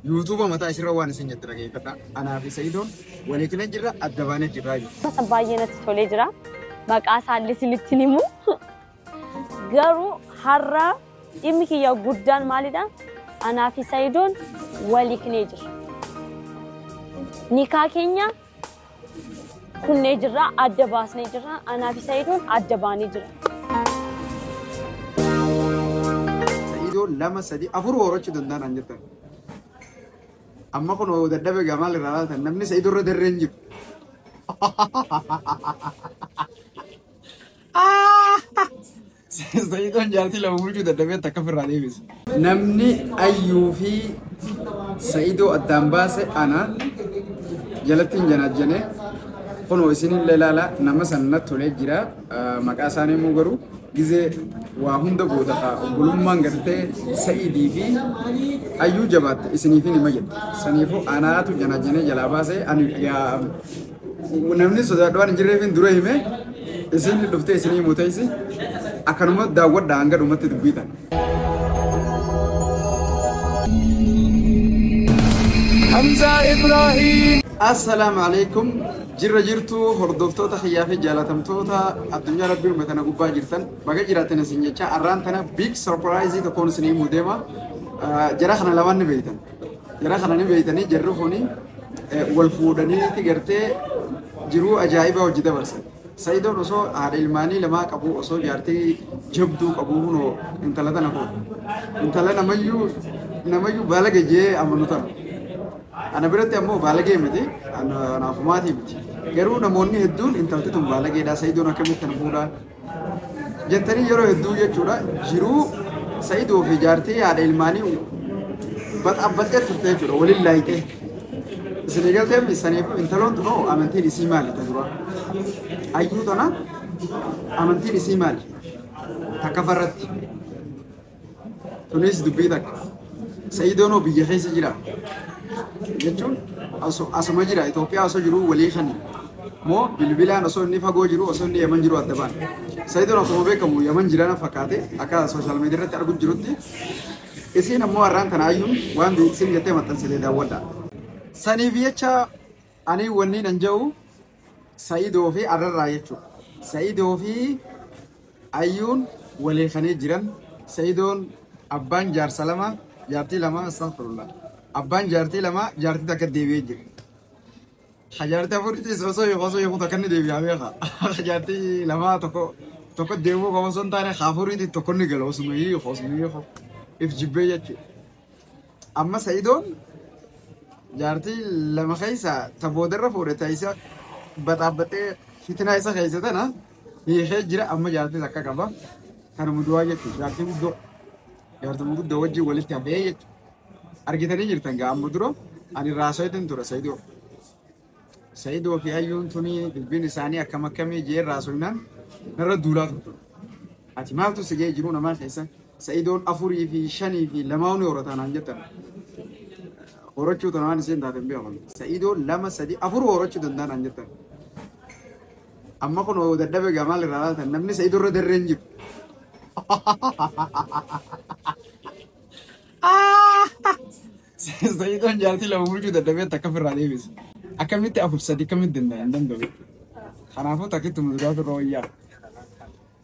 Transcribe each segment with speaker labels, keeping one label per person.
Speaker 1: Yuutuuba mataa isirra waan isin jette dhageeffadha. Anaa fi Sa'idoon walii kina jirra adda baanee jirraa jiru.
Speaker 2: Masa baay'ee natti tolee jira. Maqaa isaallee isinitti himu. Garuu har'a dhimmi kiyya guddaan maalidha? Anaa fi Sa'idoon walii kinee jira. Nikaa keenya kunnee jirra, adda baasnee jirra. Anaa fi Sa'idoon adda baanee jira.
Speaker 1: Sa'idoon 2 3 4 horachuu danda'an an jettan. Amma kun dadhabe gaa maal irraa laatan namni Sa'idoo irra darreen jiru. Sa'idoon jaartii 2 bulchuu dadhabee takka ofirraa deebise. Namni Ayyuu fi Sa'idoo addaan baase ana jalatti hin janaajjane kunoo isinillee ilaala nama san natti tolee jira. Maqaa isaanii immoo garuu gizee waa hunda booda haa obbolummaan gartee Sa'idii fi Ayyuu jabaatte isiniifin hima jette. Saniifuu anaatu janaajjanee jalaa baase ani namni sodaadhu waan hin jirreefin dura hime isin dhuftee isinii himu teessi akkanuma daawwadha hanga dhumatti dubbii tana.
Speaker 3: Hamza Ibrahim.
Speaker 1: Assalaamu alaikum. Jirra jirtu hordoftoota kiyyaa fi jaalatamtoota addunyaa rabbii uume tana gubbaa jirtan baga jiraattan isin jecha arraan tana big surprise tokkoon isin himuu deema. Jara kana lamaan ni beektan. Jara kana ni beektanii jarri kuni wal fuudhaniiti gartee jiruu ajaa'ibaa hojii dabarsan. Sa'idoon osoo haadha ilmaanii lamaa qabu osoo jaartii jabduu qabu hunoo intala tana fuudhe. Intala namayyuu baalage jee amanu tana. Ana biratti ammoo baalagee miti, anaafumaatii miti. Garuu namoonni hedduun intalti tun baalageedha, Sa'idoon akkamitti kana fuudhaa jettanii yeroo hedduu jechuudha jiruu Sa'idoo fi jaartii haadha ilmaanii baxaabbattee turte jechuudha waliin laayitee. Isin eegaltee saniif intaloon tun hoo amantiin isii maali ta duraa? Ayyuu tana amantiin isii maali? Takka farratti. Tunis dubbii takka. Sa'idoon hoo biyya keessa jira jechuun asuma jira Itoophiyaa osoo jiru walii kani moo bilbilaan osoo inni fagoo jiru osoo inni Yaman jiru adda baane. Sa'idoon akkuma beekamu Yaman jira na fakkaate akka sooshaal miidiyaa irratti argu jirutti isiin ammoo har'aan tana ayyuun waan isin jettee maxxansite daawwadha. Saniif jecha ani wanni nan jedhu Sa'idoo fi arrarraa jechuudha. Sa'idoo fi Ayyuun walii kanii jiran Sa'idoon abbaan jaarsa 2 jaartii 2 astaghfirullah. Abbaan jaartii 2 jaartii takka deebi'ee jira. Jaartii afuritis osoo hiiku osoo hiiku takka inni deebi'aa beeka. Jaartii 2 tokko deebi'uu qofa osoo hin taane afuriitti tokko inni gala osuma hiiku osuma hiiku if jibbee jechuudha. Amma Sa'idoon jaartii 2 keessa ta boodarra fuudhe ta isa baxaabbattee fitinaa isa keessa tana hiikee jira amma jaartii takka qaba. Kanuma du'aa jechuudha jaartii guddoo. Jaartii guddoo wajjin walitti hafee jechuudha. Argitanii jirtan gaa amma dura ani raasoitin ture Sa'idoo. Sa'idoo fi Ayyuun tuni dubbiin isaanii akkam akkamii jee raasoinaan narra duulaa turte. Ati maaltu si ga'e jiruu namaa keessa Sa'idoon 4 fi 5 fi 2 ni horataa naan jettan. Horachuu tana waan isheen taate hin beeku. Sa'idoon 2 3 4 horachuu danda'a naan jettan. Amma kun dadhabe gaa maal irraa laatan namni Sa'idoo irra darreen jiru. Sa'idoon jaartii 2 bulchuu dadhabee takka ofirraa deebise. Akkamitti 4 3 akkamitti danda'a hin danda'u. Kanaafuu takkitti duraa turre wayyaa.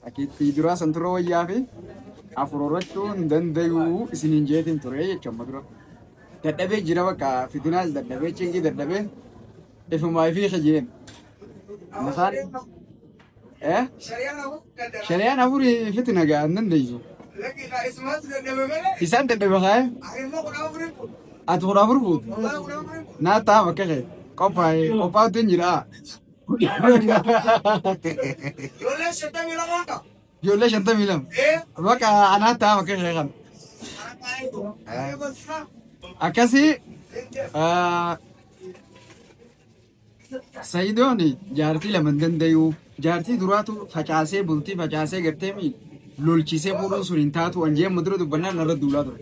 Speaker 1: Takkitti duraa san turre wayyaa fi 4 horachuu hin danda'u isiniin jeetiin ture jechuudha amma dura. Dadhabee jira bakka fitinaas dadhabee cingii dadhabee ifumaa fi kijeen. Masaan Shari'aan afurii fitina gaa hin dandeessu. Isaan dadhabe kaa'e. Ati 14 fuute. Naa ta'a bakka kee. Qophaa'e qophaa'utti hin jira. Ijoollee 52. Bakka anaa ta'a bakka kee kan. Akkasii Sa'idoon jaartii 2 hin danda'u. Jaartii duraatu facaasee bultii facaasee gartee mi lolchisee fuudhuun sun hin taatu an jee amma dura dubbannaan narra duulaa ture.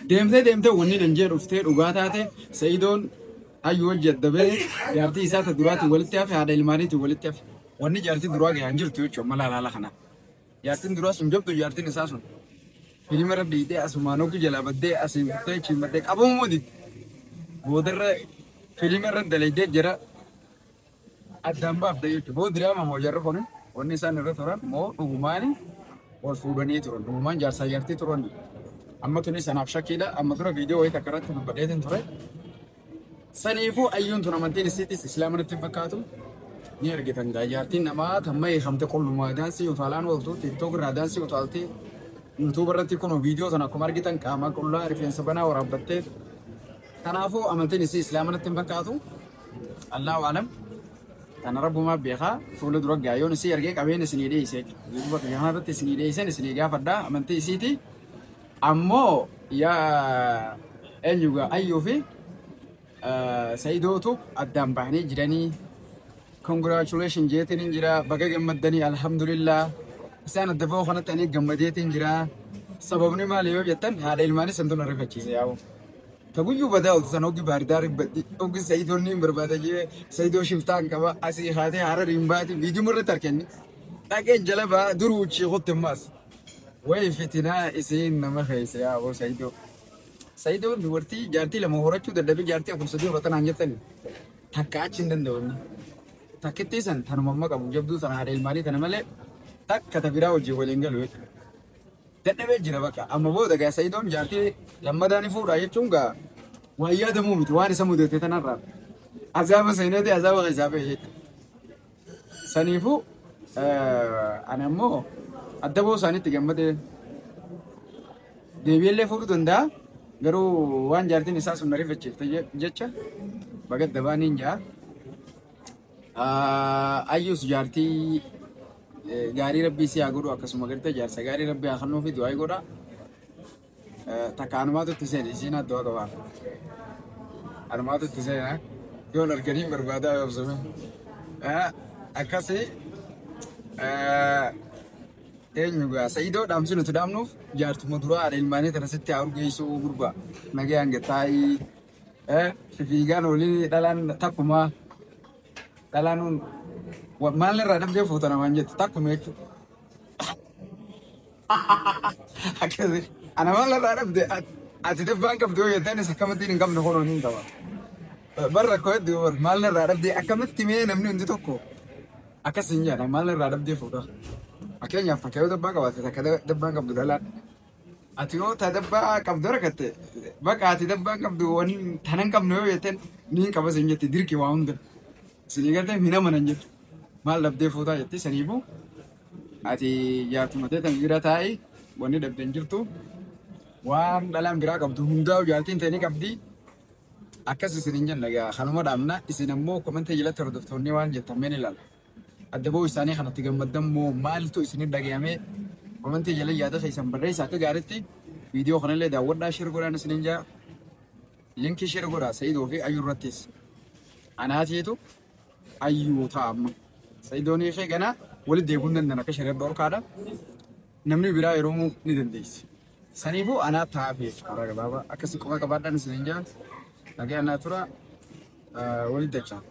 Speaker 1: Deemtee deemtee wanni nan jee dhuftee dhugaa taate Sa'idoon hayyuu hojii adda bahee jaartii isaa ta duraatiin walitti hafe haadha ilmaaniitiin walitti hafe. Wanni jaartii duraa gahaa hin jirtu jechuudha mala laala kana. Jaartiin duraa sun jabdu jaartiin isaa sun. Filima irra dhiitee asumaan hoggu jalaa baddee asiin kuttee achiin baddee qabamuu didde. Boodarra fiilima irra dalaydee jira addaan baafte jechuudha. Boo diraama moo jarri kun wanni isaan irra turan moo dhugumaan wal fuudhanii turan, dhugumaan jaarsaa jaartii turan. Amma tuni sanaaf shakkiidha. Amma dura viidiyoo wayii takka irratti dubbadheetiin ture. Saniifuu ayyuun tun amantiin isiitis islaama natti hin fakkaatu. Ni argitan gaa, jaartiin namaa tamma eegamte qollumaa daansii utaalaan ooltu, TikTok irraa daansii utaaltee, YouTube irratti kun viidiyoo sana akkuma argitan qaama qullaa rifeensa banaa waraabbattee. Kanaafuu amantiin isii islaama natti hin fakkaatu. Allahu alam. Kana rabbumaa beekaa. Fuula dura gaayyoon isii argee qabeen isinii dhiyeesse jechuudha. Duuba kana irratti isinii dhiyeessan isinii gaafadhaa amantii isiiti. Ammoo yaa eenyu gaa, ayyuu fi Sayidootu addaan bahanii jiranii. Congratulation jeetiin hin jira, baga gammaddanii, alhamdulillah. Isaan adda bahuu kanatti ani gammadeetiin jira. Sababni maali yoo jettan, haadha ilmaanis santu na rifachiise yaa'u. Ta guyyuu badaa oltu san hoggi baardaa ribbaddi, hoggi Sayidoon ni barbaada jee, Sayidoo shiftaan qaba asii haatee haara hin baati viidiyoo irratti arganni. Dhaqee jala baa duruu uchii kutte ammaas. Wayi fitinaa isiin nama keessa yaa'u Sayidoo. Sayidoon dubartii jaartii lama horachuu dadhabee jaartii afur sadii horatan haan jettani. Takka achi hin danda'u inni. Takkittii san tanuma amma qabu jabduu sana haadha ilmaanii tana malee takka ta biraa wajjin waliin galu jechuudha. Dadhabee jira bakka. Amma booda gaa Sayidoon jaartii lammadaa ni fuudha jechuun gaa waan yaadamuu miti waan isa mudate tanarraa. Azaaba seeneeti azaaba keessaa bahe jechuudha. Saniifuu ani ammoo adda bahuu isaaniitti gammadee deebi'ellee fuudhuu danda'a. Garuu waan jaartiin isaa sun na rifachiifte jecha baga dabaa niin ja'a. Ayyuus jaartii gaarii rabbii si haa godhu, akkasuma gartee jaarsa gaarii rabbii haa kennuu fi du'aa godha. Takka anumaatu itti seene, isiin du'a qabaa. Anumaatu itti seena. Yoon arganii barbaadaa yoobsame. Akkasii eenyu gaa, Sayidoo dhaamsi nuti dhaamnuuf jaartuma duraa haadha ilmaanii tana sitti haa urgeessuu gurbaa. Nagayaan gattaa'ii fiigaan olii dhalaan takkumaa dhalaan maal irraa dhabdee fuuta namaan jettu takkuma jechuudha. Akkasii ana maal irraa dhabde, ati dabbaan qabdu yoo jettanis akkamittiin hin qabne, kunoo niin qaba. Barra rakkoo hedduu bar maal irraa dhabdee akkamitti mee namni hundi tokko akkas hin jedhan, maal irraa dhabdee fuuta. Fakkeenyaaf takka yoo dabbaa qabaatte, takka dabbaan qabdu dhalaan. Ati yoo ta dabbaa qabdu argatte, bakka ati dabbaan qabdu wani tanan qabnu yoo jettan niin qaba sin jetti, dirqi waa hunda. Isinii gartee hin amanan jettu. Maal dhabdee fuutaa jetti. Saniifuu ati jaartuma ta'e tan bira taa'i, wanni dhabdeen jirtu, waan dhalaan biraa qabdu hundaa'u jaartiin ta'e ni qabdi. Akkas isin hin jenna gaa, kanuma dhaabna. Isin ammoo komentii jalatti hordoftoonni waan jettan mee ni ilaala. Adda bahuu isaanii kanatti gammaddan moo maaltu isinit dhagayame? Komentii jala yaada keessan barreessa. Akka gaariitti viidiyoo kanallee daawwadhaa, share godhaan isinin jaa. Linkii share godhaa Sayidoo fi Ayyuu irrattis. Anaatiitu Ayyuu ta'a amma. Sayidoon ishee ganaa walitti deebi'uu hin danda'an akka shari'a dhorkaadha. Namni biraa yeroo ni dandeessi. Saniifuu anaa ta'aaf jechuudha karaa gabaabaa. Akkasii qofa qabaadhaan isinin jaa. Nagaa naa tura, walitti dachaa.